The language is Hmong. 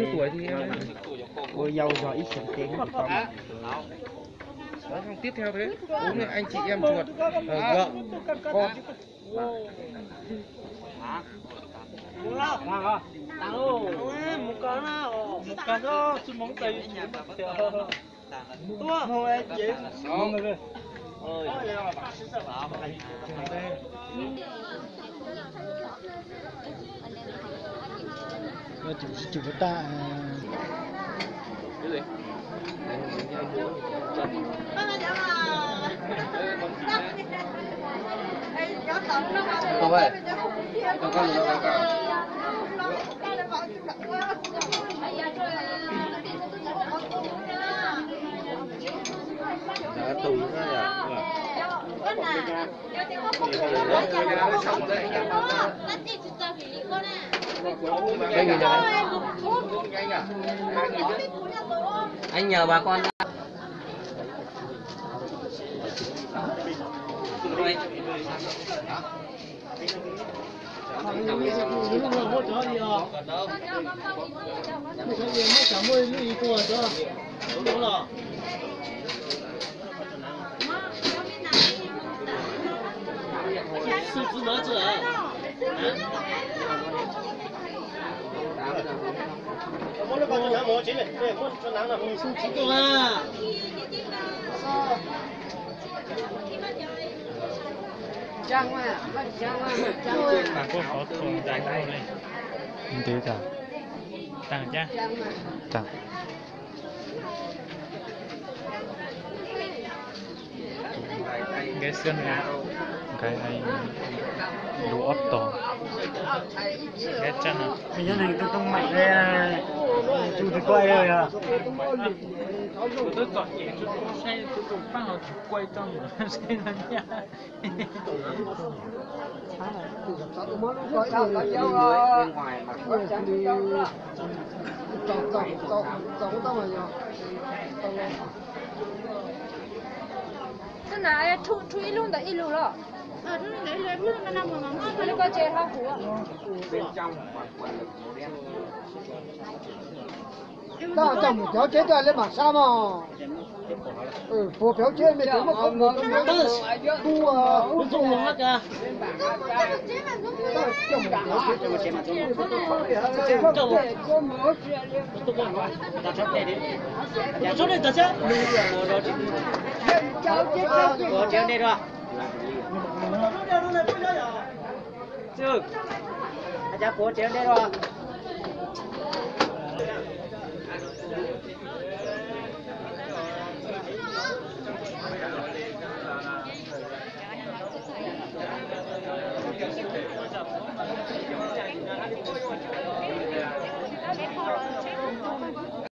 nhiêu tuổi thì em. Ôi, yau yog ib xeem cev. Đó, xong tiếp theo thế. Bố mẹ anh chị em ruột, ờ, vợ, con. Anh nhờ bà con. Ntev tas. Tag. Nkawd xwb, nkawd lub ob tog. Nkawd tsa no. Nyob neeg tub tub meem, tub tsis quaj yog. Tus na, rub ib lub ntawm ib lub los. Koj tsev hauv huv. Tab coj mus cov tsev coj li mam sab mog. Puas pem hauv tsev me cov muab qhov muag rau nab, kuv ua kuv txuj. Tab coj mus cov tsev, puas tsev dej rau? Cas puas tsev dej rau?